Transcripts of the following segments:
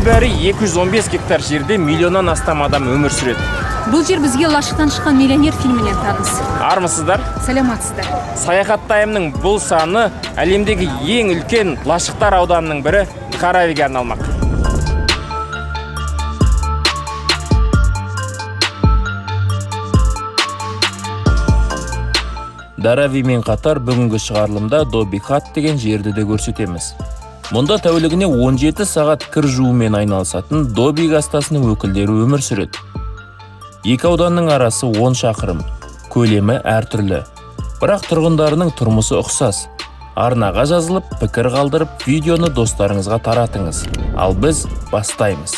Небәрі 215 гектар жерде миллионнан астам адам өмір сүреді. Бұл жер бізге «Лашықтан шыққан миллионер» фильмінен таныс. Армысыздар! Саламатсыздар! Саяхаттайымның бұл саны әлемдегі ең үлкен лашықтар ауданының бірі Дхаравиге арналмақ. Даравимен қатар бүгінгі шығарылымда Добихат деген жерді де көрсетеміз. Мұнда тәулігіне 17 сағат кір жуумен айналысатын Доби кастасының өкілдері өмір сүреді. Екі ауданның арасы 10 шақырым, көлемі әртүрлі. Бірақ тұрғындарының тұрмысы ұқсас. Арнаға жазылып, пікір қалдырып, видеоны достарыңызға таратыңыз. Ал біз бастаймыз.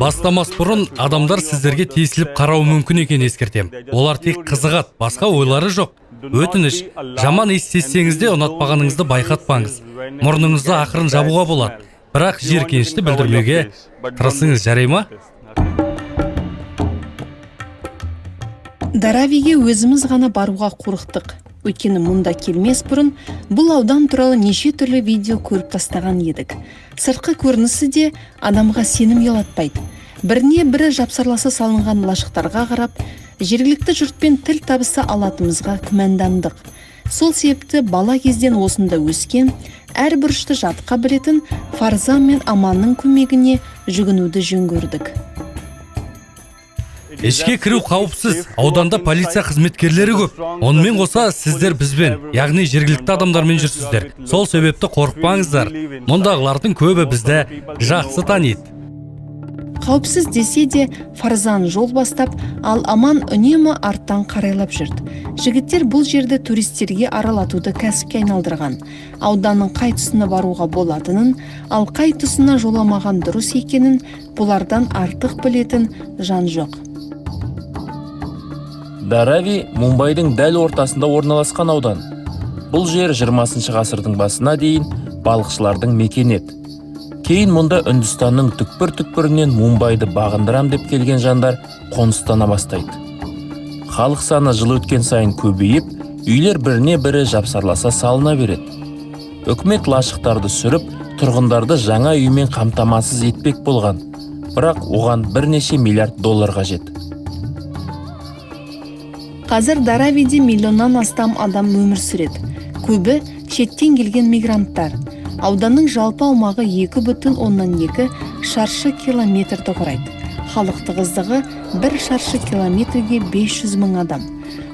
Бастамас бұрын адамдар сіздерге тесіліп қарауы мүмкін екенін ескертем. Олар тек қызығады, басқа ойлары жоқ. Өтініш, жаман иіс сезсеңіз де, ұнатпағаныңызды байқатпаңыз. Мұрныңызды ақырын жабуға болады, бірақ жиіркенішті білдірмеуге тырысыңыз, жарай ма? Даравиге өзіміз ғана баруға қорықтық. Өйткені мұнда келмес бұрын бұл аудан туралы неше түрлі видео көріп тастаған едік. Сыртқы көрінісі де адамға сенім ұялатпайды. Біріне бірі жапсарласа салынған лашықтарға қарап, жергілікті жұртпен тіл табыса алатынымызға күмәндандық. Сол себепті бала кезден осында өскен, әр бұрышты жатқа білетін Фарзан мен Аманның көмегіне жүгінуді жөн көрдік. Ішке кіру қауіпсіз, ауданда полиция қызметкерлері көп. Онымен қоса сіздер бізбен, яғни жергілікті адамдармен жүрсіздер. Сол себепті қорықпаңыздар. Мұндағылардың көбі бізді жақсы таниды. Қауіпсіз десе де, Фарзан жол бастап, ал Аман үнемі арттан қарайлап жүрді. Жігіттер бұл жерді туристерге аралатуды кәсіпке айналдырған. Ауданның қай тұсына баруға болатынын, ал қай тұсына жоламаған дұрыс екенін бұлардан артық білетін жан жоқ. Дарави Мумбайдың дәл ортасында орналасқан аудан. Бұл жер 20 ғасырдың басына дейін балықшылардың мекені еді. Кейін мұнда Үндістанның түкпір-түкпірінен Мумбайды бағындырам деп келген жандар қоныстана бастайды. Халық саны жыл өткен сайын көбейіп, үйлер біріне бірі жапсарласа салына береді. Үкімет лашықтарды сүріп, тұрғындарды жаңа үймен қамтамасыз етпек болған. Бірақ оған бірнеше миллиард доллар қажет. Қазір Даравиде миллионнан астам адам өмір сүреді. Көбі шеттен келген мигранттар. Ауданның жалпы аумағы 2,2 шаршы километрді құрайды. Халық тығыздығы бір шаршы километрге 500 мың адам.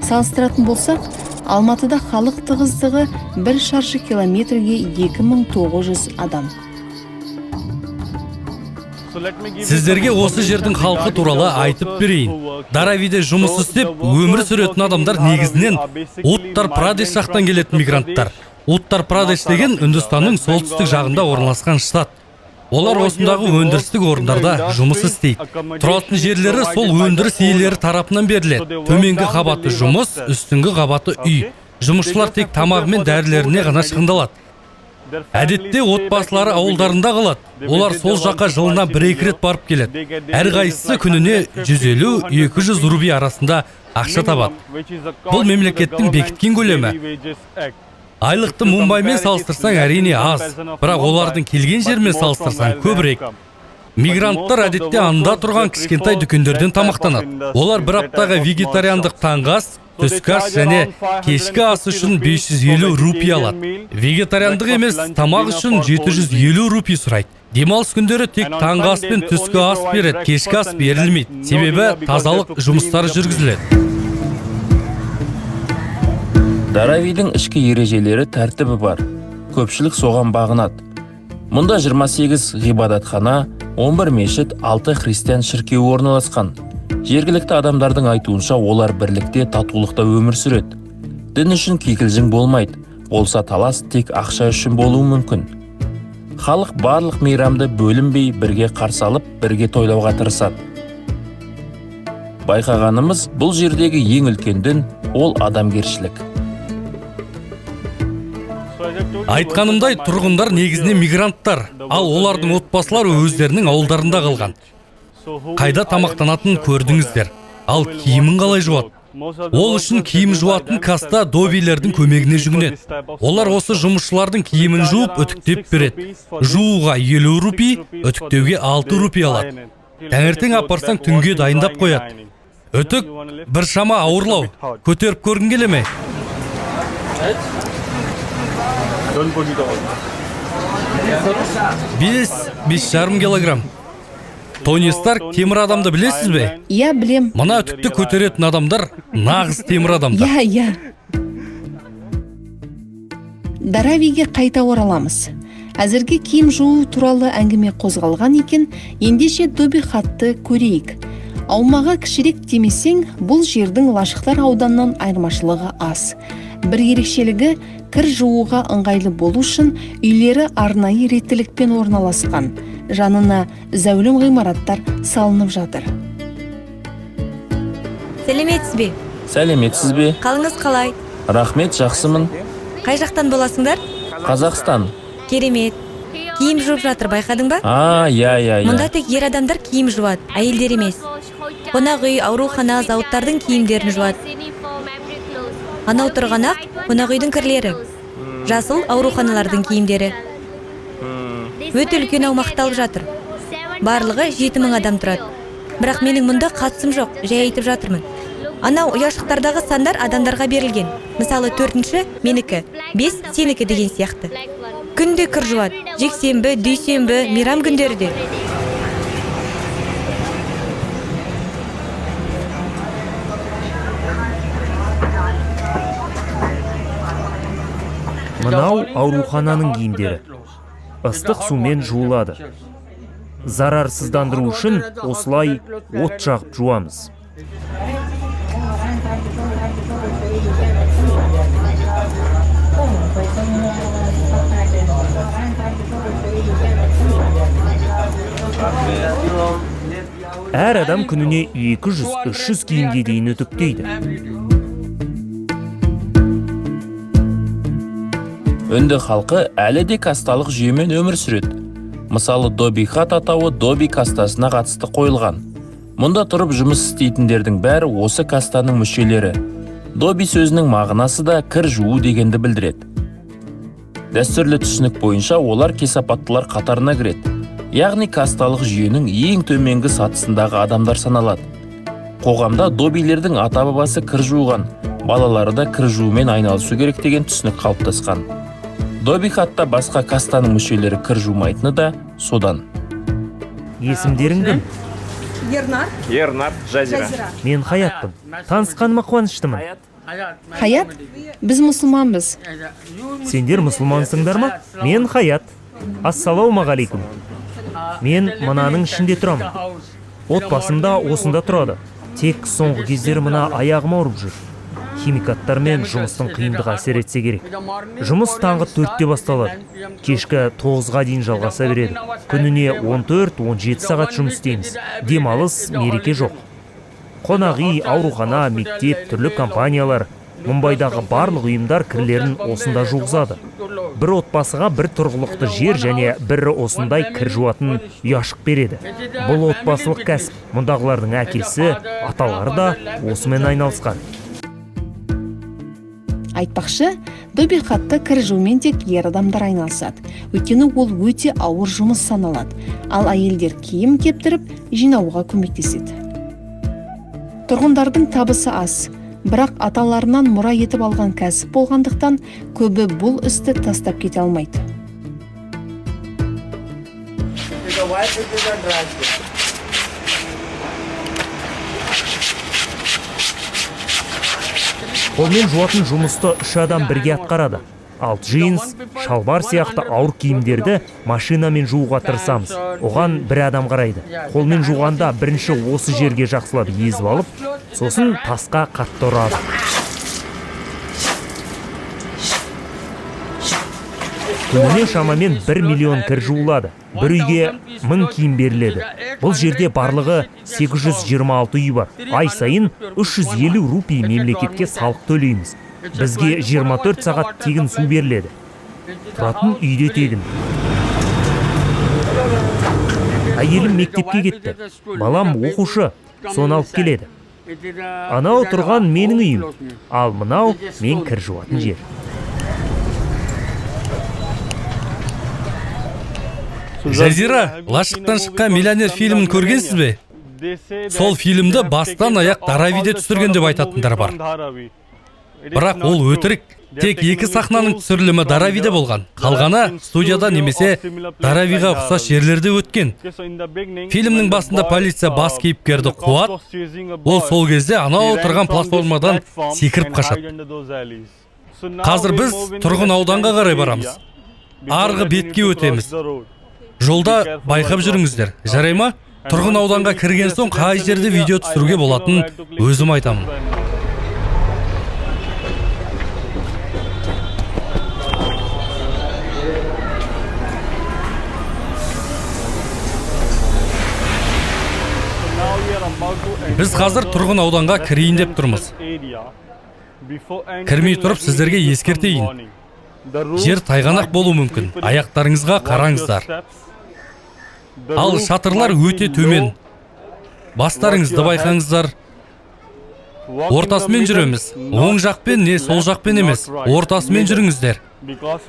Салыстыратын болсақ, Алматыда халық тығыздығы бір шаршы километрге 2900 адам. Сіздерге осы жердің халқы туралы айтып берейін. Даравиде жұмыс істеп, өмір сүретін адамдар негізінен Уттар Прадеш жақтан келетін мигранттар. Уттар Прадеш деген Үндістанның солтүстік жағында орналасқан штат. Олар осындағы өндірістік орындарда жұмыс істейді. Тұратын жерлері сол өндіріс иелері тарапынан беріледі. Төменгі қабаты жұмыс, үстіңгі қабаты үй. Жұмысшылар тек тамағы мен дәрілеріне ғана шығындалады. Әдетте отбасылары ауылдарында қалады. Олар сол жаққа жылына бір екі рет барып келеді. Әрқайсысы күніне 150-200 рупий арасында ақша табады. Бұл мемлекеттің бекіткен көлемі. Айлықты Мумбаймен салыстырсаң, әрине, аз, бірақ олардың келген жерімен салыстырсаң, көбірек. Мигранттар әдетте анда тұрған кішкентай дүкендерден тамақтанады. Олар бір аптаға вегетариандық таңғы ас, түскі ас және кешкі ас үшін 550 рупий алады. Вегетариандық емес тамақ үшін 750 рупий сұрайды. Демалыс күндері тек таңғы ас пен түскі ас береді, кешкі ас берілмейді, себебі тазалық жұмыстары жүргізіледі. Даравидің ішкі ережелері, тәртібі бар. Көпшілік соған бағынады. Мұнда 28 ғибадатхана, 11 мешіт, 6 христиан шіркеуі орналасқан. Жергілікті адамдардың айтуынша, олар бірлікте, татулықта өмір сүреді. Дін үшін кикілжің болмайды. Болса, талас тек ақша үшін болуы мүмкін. Халық барлық мейрамды бөлінбей бірге қарсы алып, бірге тойлауға тырысады. Байқағанымыз, бұл жердегі ең үлкен дін ол адамгершілік. Айтқанымдай, тұрғындар негізінен мигранттар, ал олардың отбасылары өздерінің ауылдарында қалған. Қайда тамақтанатынын көрдіңіздер, ал киімін қалай жуады? Ол үшін киім жуатын каста добилердің көмегіне жүгінеді. Олар осы жұмысшылардың киімін жуып, үтіктеп береді. Жууға 50 рупий, үтіктеуге 6 рупий алады. Таңертең апарсаң түнге дайындап қояды. Үтік біршама ауырлау. Көтеріп көргің келе ме? 5-5,5 килограмм. Тони Старк темір адамды білесіз бе? Иә, білем. Мына үтікті көтеретін адамдар нағыз темір адамдар. Иә, иә. Даравиге қайта ораламыз. Әзірге киім жуу туралы әңгіме қозғалған екен, ендеше Доби хатты көрейік. Аумағы кішірек демесең, бұл жердің лашықтар ауданынан айырмашылығы аз. Бір ерекшелігі, кір жууға ыңғайлы болу үшін үйлері арнайы реттілікпен орналасқан. Жанына зәулім ғимараттар салынып жатыр. Сәлеметсіз бе? Сәлеметсіз бе? Қалыңыз қалай? Рахмет, жақсымын. Қай жақтан боласыңдар? Қазақстан. Керемет. Киім жуып жатыр, байқадың ба? А, иә, иә, иә. Мұнда тек ер адамдар киім жуады, әйелдер емес. Қонақ үй, аурухана, зауыттардың киімдерін жуады. Анау тұрған ақ қонақ үйдің кірлері. Жасыл ауруханалардың киімдері. Өте үлкен аумақты алып жатыр. Барлығы 7000 адам тұрады. Бірақ менің мұнда қатысым жоқ, жай айтып жатырмын. Анау ұяшықтардағы сандар адамдарға берілген. Мысалы, 4-ші менікі, 5 сенікі деген сияқты. Күнде кір жуады. Жексенбі, дүйсенбі, мейрам күндері де. Мынау аурухананың киімдері. Ыстық сумен жуылады. Зарарсыздандыру үшін осылай от жағып жуамыз. Әр адам күніне 200-300 киімге дейін үтіктейді. Үнді халқы әлі де касталық жүйемен өмір сүреді. Мысалы, Доби хат атауы Доби кастасына қатысты қойылған. Мұнда тұрып жұмыс істейтіндердің бәрі осы кастаның мүшелері. Доби сөзінің мағынасы да кір жуу дегенді білдіреді. Дәстүрлі түсінік бойынша олар кесапаттылар қатарына кіреді. Яғни касталық жүйенің ең төменгі сатысындағы адамдар саналады. Қоғамда добилердің ата-бабасы кір жуған, балалары да кір жуумен айналысу керек деген түсінік қалыптасқан. Доби хатта басқа кастаның мүшелері кір жумайтыны да содан. Есімдерің кім? Ернар. Ернар, Жазира. Мен Хаятпын. Танысқаныма қуаныштымын. Хаят, біз мұсылманбыз. Сендер мұсылмансыңдар ма? Мен Хаят. Ассалаумағалейкум. Мен мынаның ішінде тұрамын. Отбасым да осында тұрады. Тек соңғы кездері мына аяғым ауырып жүр. Химикаттармен жұмыстың қиындығы әсер етсе керек. Жұмыс таңғы 4-те басталады. Кешкі 9-ға дейін жалғаса береді. Күніне 14-17 сағат жұмыс істейміз. Демалыс, мереке жоқ. Қонақ үй, аурухана, мектеп, түрлі компаниялар. Мұмбайдағы барлық ұйымдар кірлерін осында жуғызады. Бір отбасыға бір тұрғылықты жер және бір осындай кір жуатын ұяшық береді. Бұл отбасылық кәсіп. Мұндағылардың әкесі, аталары да осымен айналысқан. Айтпақшы, Доби хатта кір жуумен тек ер адамдар айналысады. Өйткені ол өте ауыр жұмыс саналады. Ал әйелдер киім кептіріп, жинауға көмектеседі. Тұрғындардың табысы аз, бірақ аталарынан мұра етіп алған кәсіп болғандықтан көбі бұл істі тастап кете алмайды. Қолмен жуатын жұмысты 3 адам бірге атқарады. Ал джинс, шалбар сияқты ауыр киімдерді машинамен жууға тырысамыз. Оған бір адам қарайды. Қолмен жуғанда бірінші осы жерге жақсылап езіп алып, сосын тасқа қатты ұрады. Күніне шамамен 1 миллион кір жуылады. Бір үйге 1000 киім беріледі. Бұл жерде барлығы 826 үй бар. Ай сайын 350 рупий мемлекетке салық төлейміз. Бізге 24 сағат тегін су беріледі. Тұратын үйде тегін. Әйелім мектепке кетті. Балам оқушы, соны алып келеді. Анау тұрған менің үйім, ал мынау мен кір жуатын жер. Жазира, лашықтан шыққан миллионер фильмін көргенсіз бе? Сол фильмді бастан аяқ Даравиде түсірген деп айтатындар бар. Бірақ ол өтірік. Тек екі сахнаның түсірілімі Даравиде болған. Қалғаны студияда немесе Даравиға ұқсас жерлерде өткен. Фильмнің басында полиция бас кейіпкерді қуады. Ол сол кезде анау тұрған платформадан секіріп қашады. Қазір біз тұрғын ауданға қарай барамыз. Арғы бетке өтеміз. Жолда байқап жүріңіздер. Жарай ма? Тұрғын ауданға кірген соң қай жерде видео түсіруге болатынын өзім айтамын. Біз қазір тұрғын ауданға кірейін деп тұрмыз. Кірмей тұрып сіздерге ескертейін. Жер тайғанақ болуы мүмкін. Аяқтарыңызға қараңыздар. Ал шатырлар өте төмен. Бастарыңызды байқаңыздар. Ортасымен жүреміз. Оң жақпен не сол жақпен емес. Ортасымен жүріңіздер.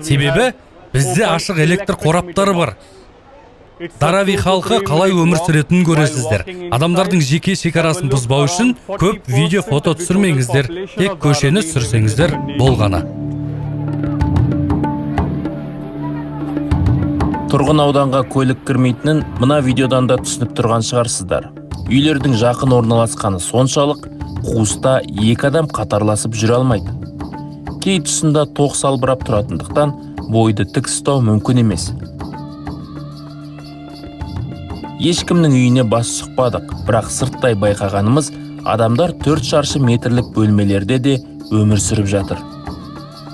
Себебі бізде ашық электр қораптары бар. Дарави халқы қалай өмір сүретінін көресіздер. Адамдардың жеке шекарасын бұзбау үшін көп видео фото түсірмеңіздер. Тек көшені түсірсеңіздер болғаны. Тұрғын ауданға көлік кірмейтінін мына видеодан да түсініп тұрған шығарсыздар. Үйлердің жақын орналасқаны соншалық, қуыста екі адам қатарласып жүре алмайды. Кей тұсында тоқ салбырап тұратындықтан бойды тік ұстау мүмкін емес. Ешкімнің үйіне бас сұқпадық, бірақ сырттай байқағанымыз, адамдар 4 шаршы метрлік бөлмелерде де өмір сүріп жатыр.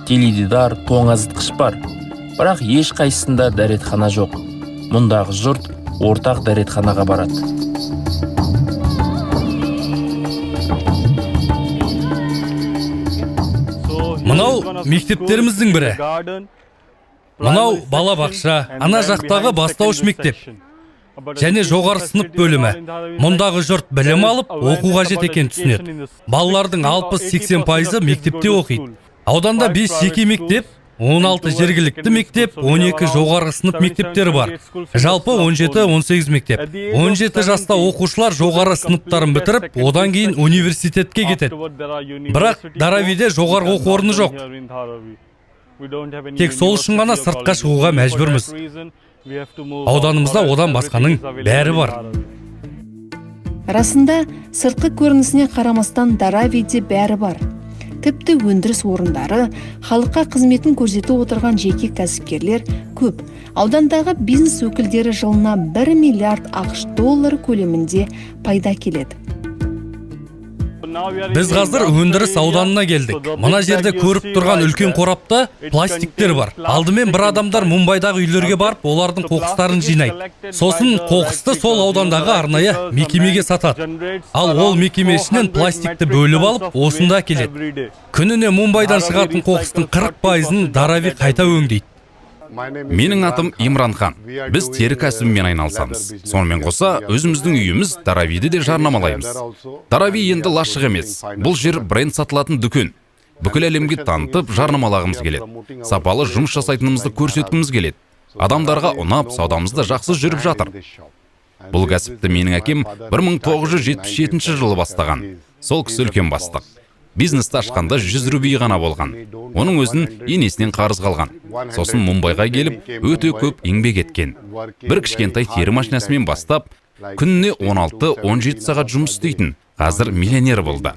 Теледидар, тоңазытқыш бар, бірақ ешқайсысында дәретхана жоқ. Мұндағы жұрт ортақ дәретханаға барады. Мынау мектептеріміздің бірі. Мынау балабақша, ана жақтағы бастауыш мектеп және жоғары сынып бөлімі. Мұндағы жұрт білім алып, оқу қажет екенін түсінеді. Балалардың 60-80% мектепте оқиды. Ауданда 5 жеке мектеп, 16 жергілікті мектеп, 12 жоғарғы сынып мектептері бар. Жалпы 17-18 мектеп. 17 жаста оқушылар жоғары сыныптарын бітіріп, одан кейін университетке кетеді. Бірақ Даравиде жоғарғы оқу орны жоқ. Тек сол үшін ғана сыртқа шығуға мәжбүрміз. Ауданымызда одан басқаның бәрі бар. Расында, сыртқы көрінісіне қарамастан Даравиде бәрі бар. Тіпті өндіріс орындары, халыққа қызметін көрсетіп отырған жеке кәсіпкерлер көп. Аудандағы бизнес өкілдері жылына 1 миллиард ақш доллары көлемінде пайда келеді. Біз қазір өндіріс ауданына келдік. Мына жерде көріп тұрған үлкен қорапта пластиктер бар. Алдымен бір адамдар Мумбайдағы үйлерге барып, олардың қоқыстарын жинайды. Сосын қоқысты сол аудандағы арнайы мекемеге сатады. Ал ол мекеме ішінен пластикті бөліп алып, осында әкеледі. Күніне Мумбайдан шығатын қоқыстың 40%-ын Дарави қайта өңдейді. Менің атым Имран Хан. Біз тері кәсібімен айналысамыз. Сонымен қоса, өзіміздің үйіміз Даравиді де жарнамалаймыз. Дарави енді лашық емес. Бұл жер бренд сатылатын дүкен. Бүкіл әлемге танытып, жарнамалағымыз келеді. Сапалы жұмыс жасайтынымызды көрсеткіміз келеді. Адамдарға ұнап, саудамыз да жақсы жүріп жатыр. Бұл кәсіпті менің әкем 1977 жылы бастаған. Сол кісі үлкен бастық. Бизнесті ашқанда 100 рубей ғана болған. Оның өзін енесінен қарыз қалған. Сосын Мумбайға келіп, өте көп еңбек еткен. Бір кішкентай тері машинасымен бастап, күніне 16-17 сағат жұмыс істейтін. Қазір миллионер болды.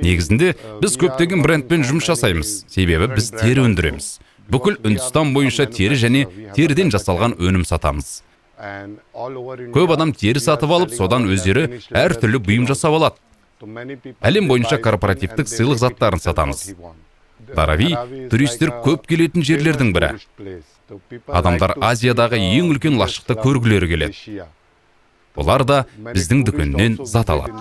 Негізінде біз көптеген брендпен жұмыс жасаймыз. Себебі біз тері өндіреміз. Бүкіл Үндістан бойынша тері және теріден жасалған өнім сатамыз. Көп адам тері сатып алып, содан өздері әртүрлі бұйым жасап алады. Әлем бойынша корпоративтік сыйлық заттарын сатамыз. Дарави туристер көп келетін жерлердің бірі. Адамдар Азиядағы ең үлкен лашықты көргілері келеді. Олар да біздің дүкеннен зат алады.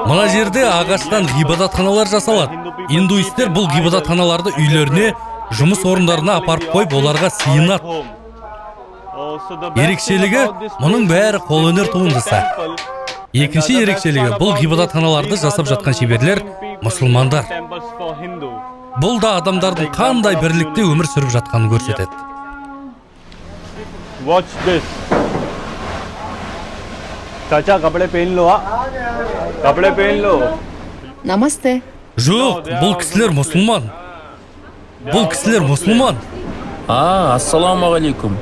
Мына жерде ағаштан ғибадатханалар жасалады. Индуистер бұл ғибадатханаларды үйлеріне Жұмыс орындарына апарып қойып, оларға сыйынады. Ерекшелігі, мұның бәрі қолөнер туындысы. Екінші ерекшелігі, бұл ғибадатханаларды жасап жатқан шеберлер мұсылмандар. Бұл да адамдардың қандай бірлікте өмір сүріп жатқанын көрсетеді. Watch this. चाचा, कपड़े पहन लो. कपड़े पहन लो. Намасте. Жоқ, бұл кісілер мұсылман. Бұл кісілер мұсылман. А, ассалаумағалейкум.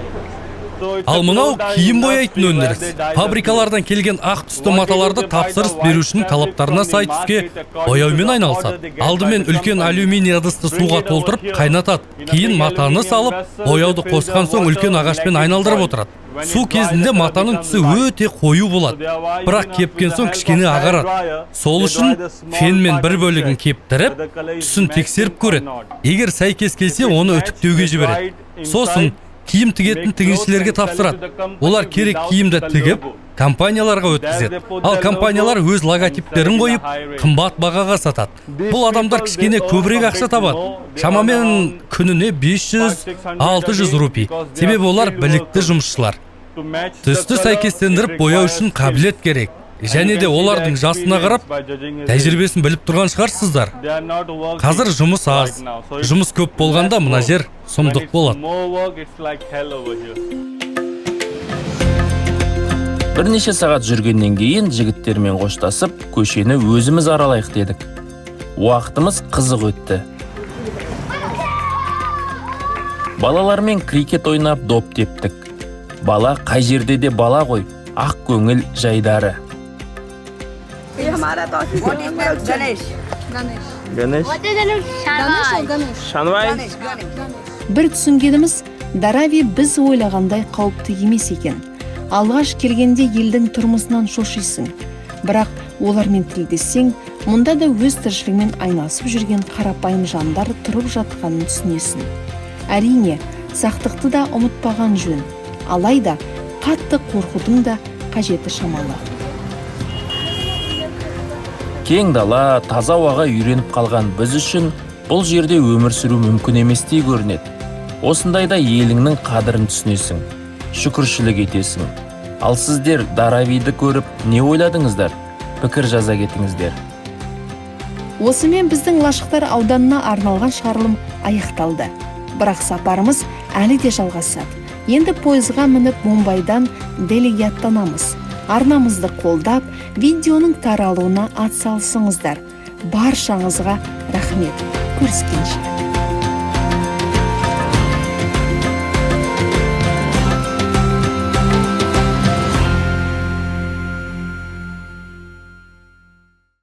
Ал мынау киім бояйтын өндіріс. Фабрикалардан келген ақ түсті маталарды тапсырыс берушінің талаптарына сай түске бояумен айналысады. Алдымен үлкен алюминий ыдысты суға толтырып қайнатады. Кейін матаны салып, бояуды қосқан соң, үлкен ағашпен айналдырып отырады. Су кезінде матаның түсі өте қою болады, бірақ кепкен соң кішкене ағарады. Сол үшін фенмен бір бөлігін кептіріп, түсін тексеріп көреді. Егер сәйкес келсе, оны үтіктеуге жібереді. Сосын киім тігетін тігіншілерге тапсырады. Олар керек киімді тігіп, компанияларға өткізеді. Ал компаниялар өз логотиптерін қойып, қымбат бағаға сатады. Бұл адамдар кішкене көбірек ақша табады, шамамен күніне 500-600 рупий, себебі олар білікті жұмысшылар. Түсті сәйкестендіріп бояу үшін қабілет керек. Және де олардың жасына қарап, тәжірибесін біліп тұрған шығарсыздар. Қазір жұмыс аз. Жұмыс көп болғанда, мына жер сұмдық болады. Бірнеше сағат жүргеннен кейін жігіттермен қоштасып, көшені өзіміз аралайық дедік. Уақытымыз қызық өтті. Балалармен крикет ойнап, доп тептік. Бала қай жерде де бала ғой, ақ көңіл, жайдары. Ганеш. Шанвай. Бір түсінгеніміз, Дарави біз ойлағандай қауіпті емес екен. Алғаш келгенде елдің тұрмысынан шошисың, бірақ олармен тілдессең, мұнда да өз тіршілігімен айналысып жүрген қарапайым жандар тұрып жатқанын түсінесің. Әрине, сақтықты да ұмытпаған жөн, алайда қатты қорқудың да қажеті шамалы. Кең дала, таза ауаға үйреніп қалған біз үшін бұл жерде өмір сүру мүмкін еместей көрінеді. Осындайда еліңнің қадірін түсінесің, шүкіршілік етесің. Ал сіздер Даравиді көріп не ойладыңыздар? Пікір жаза кетіңіздер. Осымен біздің лашықтар ауданына арналған шығарылым аяқталды. Бірақ сапарымыз әлі де жалғасады. Енді пойызға мініп, Мумбайдан Делиге аттанамыз. Арнамызды қолдап, видеоның таралуына атсалысыңыздар. Баршаңызға рахмет. Көріскенше.